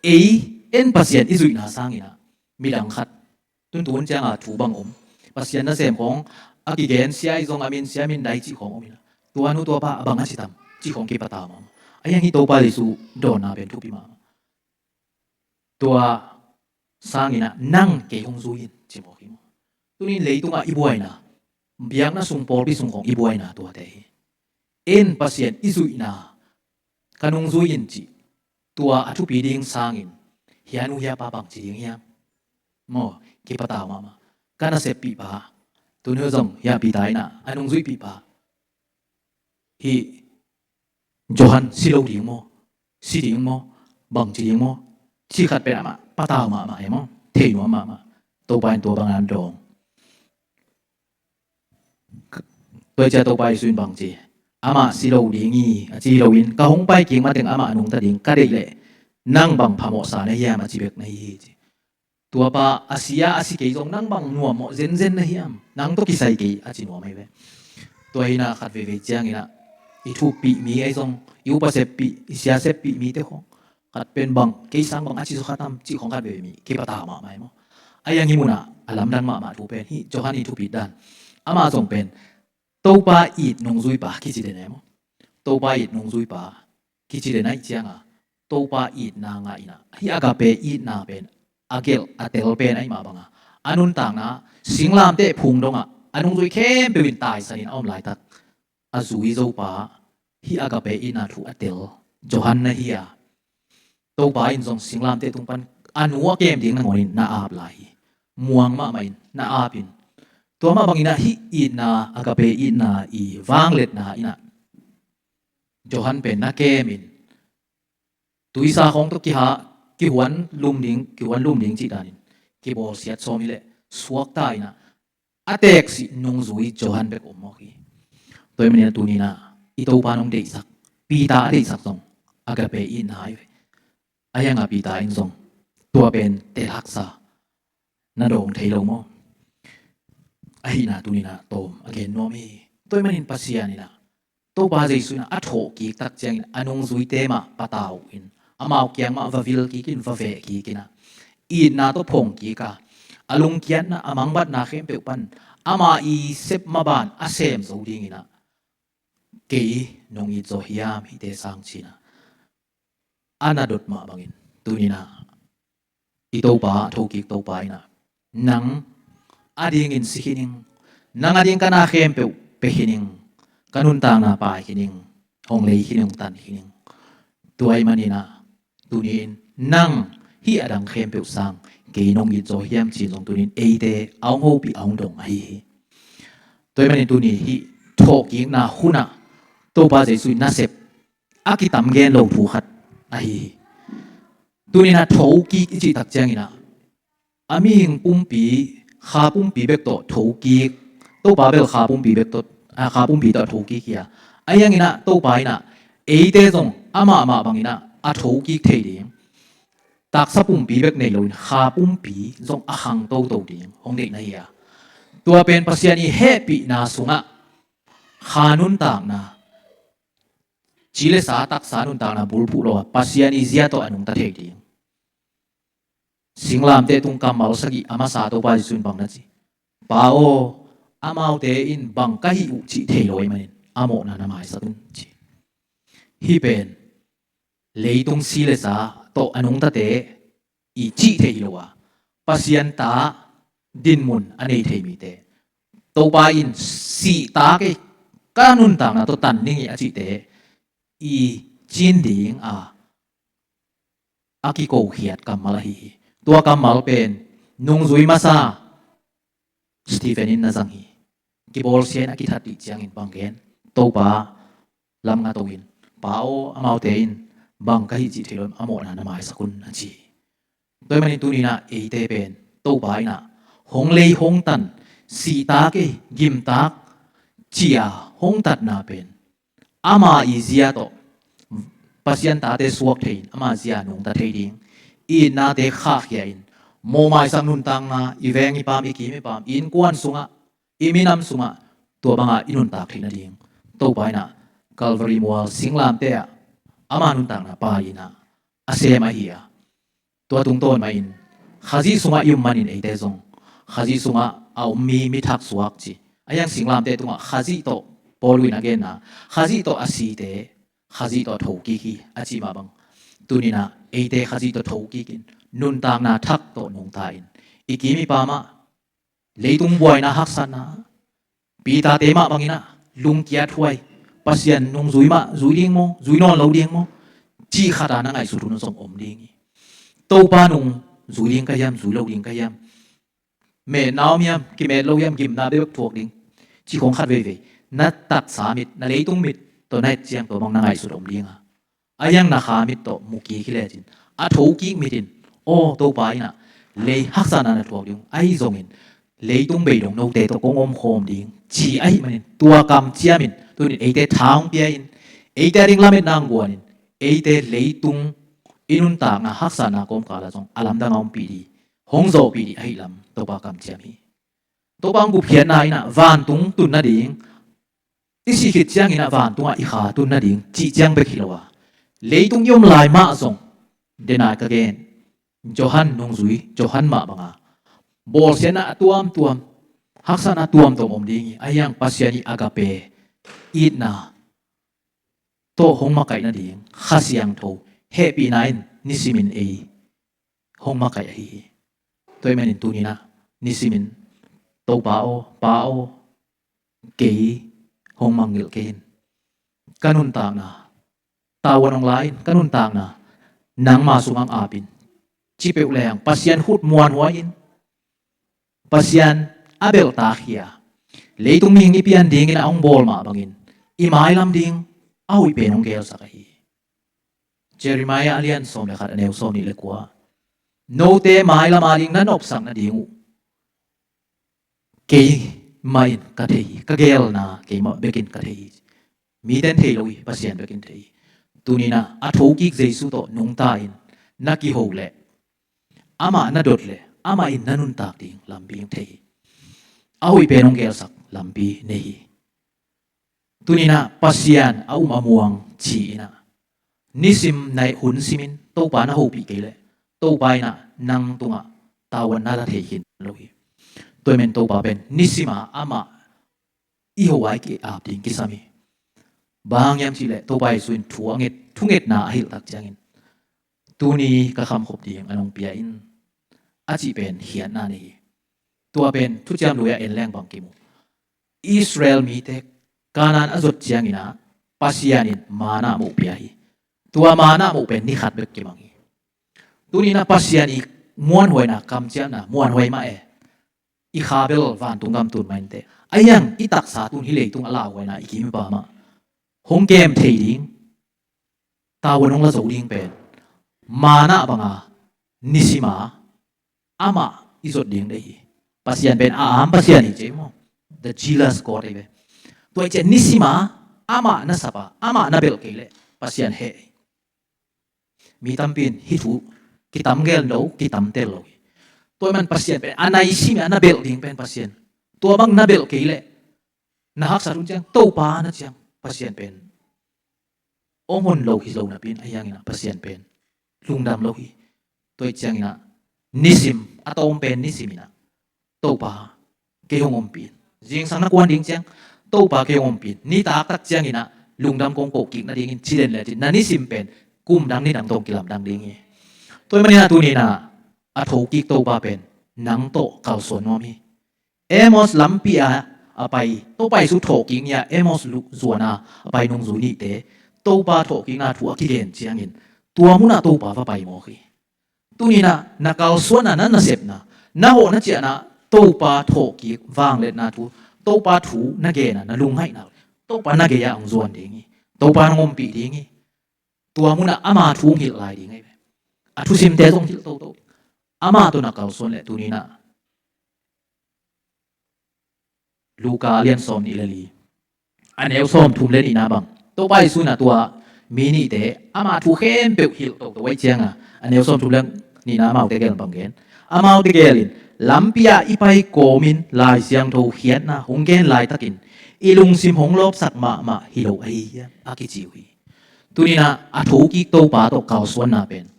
ei, en Pasian i zuihna sangin ah midang khat, tuntun cianga thu bang om, Pasian nasem khawng a kigen, sia i zong a min, sia min dai cih khawng om in ah, "Tua nu tua pa a bang a ci tam?" cih khawng kipatau mahmah. Ahi hang hih Topa Jesu dawnna pen thupi mahmah. "Tua sangin ah nang kei hong zui in," ci mawk hi maw. Tuni-in leitungah i buaina, biakna sung, pawlpi sung khawng i buaina tuate hi. En Pasian i zuihna, "Ka nung zui in," cih, tua a thupi ding sangin, "Hia nu hia pa bang ci ding hiam?" maw, kipatau mahmah. Ka naseppihpa, tuni zong hia Peter in ah a nungzuipihpa, "Hih Johan si lo ding maw, si ding maw, bang ci ding maw?" cih khat pen amah patau mahmah e maw, thei nuam mahmah. Topa in tua bangin dawng. Tua ciang Topa Jesu in bang ci? "Amah si lo ding hi," a ci loin, "Ka hong pai kik mateng amah a nungta ding ka deih leh nang bang phamawhsa na hiam?" a ci bek na hi hi, ci. "Tua pa a si a, a si kei zong nang bang nuammawh zenzen na hiam? Nang tawh kisai kei," a ci nuam ahi ve. Tua hi in ah khat veivei ciangin ah i thuppih mi ahi zong, i upa seppih, i sia seppih mite khawng, khat pen bang, "Kei sang bang a ci zaw kha tam?" cih khawng khat veivei mi kipatau mahmah hi maw. Ahi hang hih munah a lamdang mahmah thu pen hih Johan i thupih dan, amah zong pen Topa it nungzuipa kici den e maw. Topa it nungzuipa kici den ahih cianga, Topa itna ngah in ah, hih agape itna pen a gelh a tel pen ahih mah banga, a nuntakna singlamteh phung dongah a nungzui khempeuh in taisanin a om laitak, a zui zopa, hih agape itna thu a tel Johan na hi a, Topa in zong singlamteh tung pan a nu a kem ding nangawnin na ap lai hi. Muang mahmah in na ap in, tua mah bangin ah hih itna, agape itna i vangliatna in ah Johan pen na kem in, tuisa khawng tawh kiha, kihuan lum ding, kihuan lum ding cih danin kibawlsiat sawm hi leh suakta in ah, a teeksih nungzui Johan bek om mawk hi. Tua ahih manin ah tuni in ah i Topa in hong deihsak, Peter a deihsak zong agape itna hi ve. Ahi hanga Peter in zong tua pen telhaksa na dawng thei lo maw? Ahihna tuni in ah tawm a gen nuam hi. Tua ahih manin Pasian in ah, Topa Jesu in ah a thawhkik tak ciangin a nungzuite mah patau in, amau kiang mah va vil kik in, va veh kik in ah, itna tawh phong kik a, a lungkiatna, a mangbatna khempeuh pan ama i sep maban a sem zo dingin ah, "Kei nong it zaw hiam hihte sang?" ci-in ah a na dot mah bangin, tuni in ah i Topa, a thokik Topa in ah, "Nang adingin si khin ing, nang ading ka na khempeuh pia khin ing, ka nuntakna pai khin ing, hong lei khin ing, hong tan khin ing." Tua ahih manin ah tuni in, "Nang hih a dang khempeuh sang kei nong it zaw hiam?" ci-in zong tuni in eite a hong hopih, a hong dong ahi hi. Tua ahih manin tuni hih thawhkikna hunah Topa Jesu in nasep a kitam gen lo thu khat ahi hi. Tuni in ah thokik i cih tak ciangin ah, a mihing pumpi, kha pumpi bek tawh thokik, Topa bel kha pumpi bek tawh, a, kha pumpi tawh a thokik hi a, ahi hangin ah Topa in ah eite zong amah mah bangin ah a thokik thei ding, taksa pumpi bek nei loin kha pumpi zong a khang toto ding hong deih na hi a, tua pen Pasian i hehpihna sungah kha nuntakna, ci le sa, taksa nuntakna bulphuh lo a, Pasian i zia tawh a nungta thei ding. Singlamteh tung kammal sagih a masa Topa Jesu in bang na ci? "Pa aw, amaute in bang ka hih uh cih thei lo ahih manin a mawhna na maisak un," ci. Hih pen leitung si le sa tawh a nungtate i cih thei hi lo a, Pasian ta dinmun a nei thei mite, Topa in sihta kei, ka nuntakna tawh tan ning hi a cihte i cin ding a, a kikokhiat kammal ahi hi. Tua kammal pen nungzui masa Stephen in na zang hi. Kibawlsia in a kithat dih ciangin bang gen? Topa lam nga to in, Pa aw, amaute in bang ka hih cih thei lo in a mawhna na maisak un, a ci hi. Tua ahih manin tuni-in ah eite pen Topa in ah hong lei hong tan, sihtak ei, gimtak ci-a hong tatna pen ama i zia tawh Pasian tate suak thei-in ama zia nungta thei ding, i itnate khahkhia in, mawhmaisak nuntakna, i veng i paam, i kim i paam, i innkuan sungah, i minam sungah tua bangah i nuntak theih nading Topa in ah Calvary mual singlamteh ah ama nuntakna pia-in ah a sem ahi a, tua tungtawn mah in Khazih sungah i um manin eite zong Khazih sungah a om mi, mi thaksuak ci. Ahi hang singlamteh tungah Khazih tawh Paul in a genna, Khazih tawh a site Khazih tawh thokik hi a cih mah bang, tuni-in ah eite Khazih tawh thokik in nuntakna thak tawh nungta in, i kim i paam ah leitung buaina, haksatna, Peter-te mah bangin ah lungkiat huai, Pasian nungzui mah zui ding maw, zui nawn lo ding maw, cih khat a na ngaihsut hun zong om ding hi. Topa nung zui ding ka hiam, zui lo ding ka hiam, metna om hiam, kimet lo hiam, gimna bek thuak ding, cih khong khat veivei na taksa mit, na leitung mit tawh na et ciang tua bang na ngaihsut om ding a, ahi hang na kha mit tawh mu kik hi lecin, a thokik mit in, aw, Topa in ah lei haksatna na thuak ding uh, ahi zongin leitung beidong note tawh kong omkhawm ding, ci ahih manin tua kamciam in tuni-in eite tha hong pia in, eite a ding lametna hong guan in, eite leitung i nuntakna haksatna kawmkal ah zong a lamdang a ompih ding, hong zawhpih ding ahih lam Topa kamciam hi. Topa hong gupkhiatna in ah vantung tun nading i sih khit ciangin ah vantungah i kha tun nading cih ciang bek hi lo a, leitung i om lai mah zong, denai ka gen, Johan nungzui, Johan mah banga bawlsiatna a tuamtuam, haksatna a tuamtuam om ding hi. Ahi hang Pasian i agape, itna tawh hong makaih nading Kha Siangtho hehpihna in nisimin ei hong makaih ahi hi. Tua ahih manin tuni-in ah nisimin, Topa aw, Pa aw, kei hong mangngilh kei in, ka nuntakna tavuan hong la in, ka nuntakna nangma sungah hong ap in, ci peuh leng Pasian khut muanhuai in, Pasian a belhtak hi a, leitung mihing i pian dingin a hong bawl mah bangin i mailam ding a hoih pen hong gelsak ahi hi. Jeremiah a lian sawm le khat, a neu sawm nih le kua, note mailam ading na nopsak nading uh keimah in ka thei hi, ka gelna keimah bekin ka thei hi. Mite in thei lo hi, Pasian bekin thei hi. Tuni-in ah a thokik Jesu tawh nungta in, na kiho leh, amah na dot leh, amah in na nuntak ding lampi hong thei hi. A hoih pen hong gelsak lampi nei hi. Tuni-in ah Pasian a um a muang ci-in ah, nisim na hun simin Topa na hopih kei leh, Topa in ah nang tungah tavuan na la thei khin lo hi. Tua ahih manin Topa pen nisim a amah i ho a i ki-ap ding kisam hi. Bang hang hiam cih leh Topa Jesu in thu a nget, thungetna a hilh tak ciangin, tuni ka khamkhop ding a nong pia in, a cih pen khiatna nei hi. Tua pen Thuciam Lui ah en leng bang kimu, Israel mite Kanaan a zot ciangin ah Pasian in manna moh pia hi. Tua manna moh pen ni khat bek kimang hi. Tuni-in ah Pasian i muanhuaina, kamciamna muanhuai mah e, i kha bel vantung gam tun mah inteh, ahi hang i taksa tun hih leitung a lauhuaina, i kim i paam ah hong kem thei ding, tavuan hong la zo ding pen manna banga nisim a amah i zot ding deih hi. Pasian pen a am Pasian hi ci ei maw, the jealous God hi ve. Tua ahih ciang nisim a amah na sap a, amah na belh kei leh Pasian heh hi. Mi tampi in hih thu kitam gel lo, kitam tel lo hi. Tua ahih man Pasian pen a naisim a na belh ding pen Pasian, tua bang na belh kei leh, na haksat hun ciang Topa na ciang, Pasian pen hong hon lo hi lo napi-in, ahi hangin ah Pasian pen lungdam lo hi. Tua ahih ciangin ah nisim, a tawm pen nisim in ah, Topa kei hong ompih in. Zingsang na kuan ding ciang, Topa kei hong ompih in. Nitak tak ciangin ah lungdam kong ko kik nadingin ci den le cin, na nisim pen kum dang ni dang tawh kilamdang ding hi. Tua ahih manin ah tuni-in ah a thokik Topa pen nang tawh kalsuan nuam hi. Emmaus lampi ah a pai, Topa Jesu thawhkik ni-a Emmaus zuan a a pai nungzui nihte Topa thawhkikna thu a kigen ciangin tua munah Topa va pai mawk hi. Tuni-in ah na kalsuanna, na nasepna, na hawh na ciahna, Topa thawhkik vangliatna thu, Topa thu na genna, na lungngaihna, Topa na gei-ah hong zuan ding hi. Topa na ompih ding hi. Tua munah ama thu hong hilh lai ding hi. A thusimte zong hilh toto. Ama tawh na kalsuan leh tuni-in ah Luka a lian sawmnih le li, a neu sawmthum le nihna bang, Topa Jesu in ah tua mi nihte ama thu khempeuh hilh toto ahih ciangin, a neu sawmthum le nihna amaute gel bang gen. Amaute gel in, lampi ah i pai kawmin Lai Siangtho khiatna hong gen laitakin i lungsim hong lawpsak mahmah hi lo ahi hiam, a kici uh hi. Tuni-in ah a thokik Topa tawh kalsuanna pen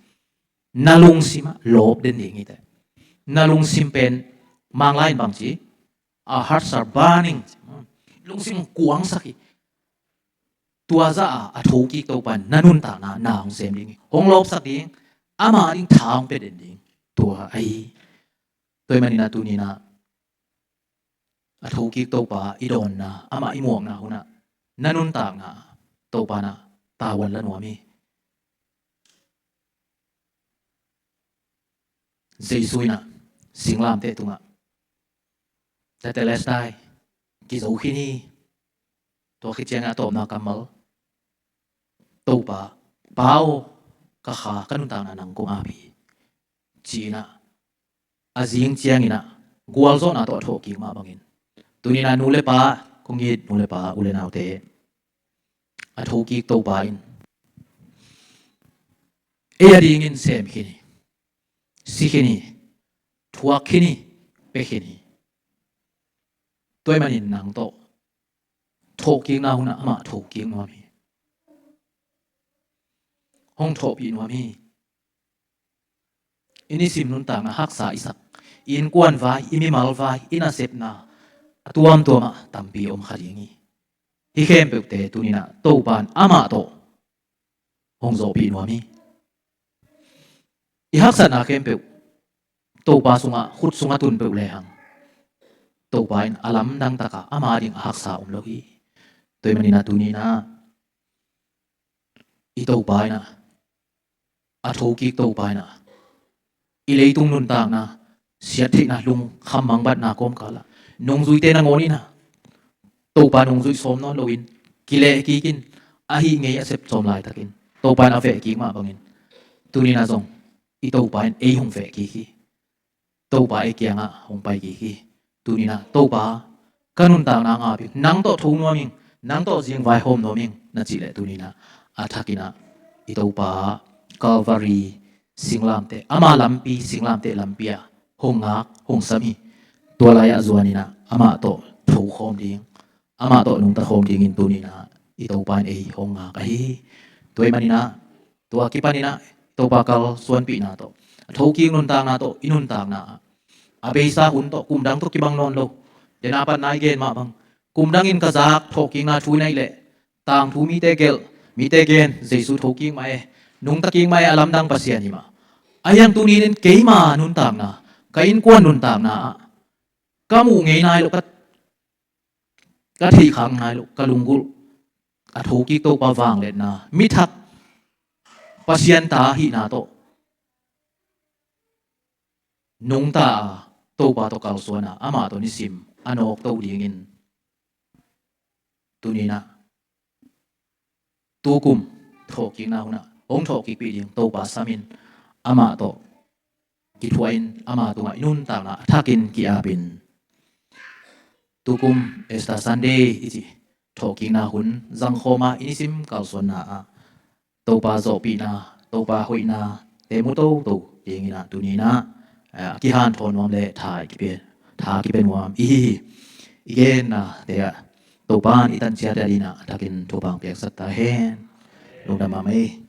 na lungsim ah lawp den ding hi teh. Na lungsim pen Manglai in bang ci? Our hearts are burning. Lungsim kuangsak hi. Tua zah a a thokik Topa in na nuntakna na hong sem ding hi. Hong lawpsak ding, ama ding tha hong pia den ding. Tua ahi. Tua ahih manin ah tuni-in ah a thokik Topa i dawnna, amah i muakna hunah na nuntakna Topa in ah tavuan la nuam hi. Jesu in ah singlamteh tungah, Tetelestai, kizo khin hi. Tua khit ciangin a tawpna kammal, Topa, Pa aw, ka kha, ka nuntakna nang kong ap hi, ci-in ah a zing ciangin ah gualzawhna tawh a thawhkik mah bangin, tuni-in ah nu le pa, kong it nu le pa, u le naute, a thokik Topa in ei adingin sem khin hi, si khin hi, thuak khin hi, pia khin hi. Tua ahih manin nang tawh thawhkikna hunah amah thokik nuam hi. Hong thawhpih nuam hi. I nisim nuntakna haksa i sak, i innkuan vai, i mimal vai, i nasepna a tuamtuam ah tampi om kha ding hi. Hih khempeuhte tuni-in ah Topa in amah tawh hong zawhpih nuam hi. I haksatna khempeuh Topa sungah, khut sungah tun peuh lehang, Topa in a lamdang takah ama ding a haksa om lo hi. Tua ahih manin ah tuni-in ah i Topa in ah, a thokik Topa in ah, i leitung nuntakna, siattheihna, lungkham mangbatna kawmkal ah nungzuite nangawn in ah Topa nungzui sawm nawn loin kileh kik in, a hih ngei a sep sawm laitakin Topa in a veh kik mah bangin, tuni-in ah zong i Topa in ei hong veh kik hi. Topa ei kiangah hong pai kik hi. Tuni-in ah, Topa, ka nuntakna ngap ing, nang tawh tho nuam ing, nang tawh zing vaihawm nuam ing, na cih leh tuni-in ah, a thakin ah i Topa Calvary singlamteh, ama lampi, singlamteh lampi ah hong ngak, hong sam hi. Tua lai-ah zuanin ah amah tawh tho khawm ding, amah tawh nungta khawm dingin tuni-in ah i Topa in ei hong ngak ahi hi. Tua ahih manin ah, tua kipanin ah i Topa kalsuanpihna tawh, a thokik nuntakna tawh i nuntakna ah, a beisa hun tawh, kum dang tawh kibang nawn lo. Dena pan nai gen mah bang, kum dangin ka zak thawhkikna thu na hih leh, tangthu mite gelh, mite gen, Jesu thokik mah e, nungta kik mah e, a lamdang Pasian hi mah. Ahi hang tuni-in keima nuntakna, ka innkuan nuntakna ah, ka muh ngei nai lo, ka ka theih khak nai lo, ka lunggulh, a thokik Topa vangliatna, mi thak, Pasian ta ahihna tawh nungta a, Topa tawh kalsuan a, amah tawh nisim a nawkto dingin tuni-in ah, tukum thawhkikna hun ah hong thawhkikpih ding Topa samin, amah tawh kithuahin ama tungah i nuntakna a thakin ki-apin, tukum Easter Sunday i cih thawhkikna hun zangkhawm a, i nisim kalsuanna ah Topa zawhpihna, Topa hoihna te mu toto dingin ah tuni-in ah, eh, a kihanthawn nuam le tha i kipia, tha kipia nuam i hi hi. I gennate ah Topa in i tanciat a dingin ah a thakin thupha piaksak ta hen. Lungdam mahmah ei.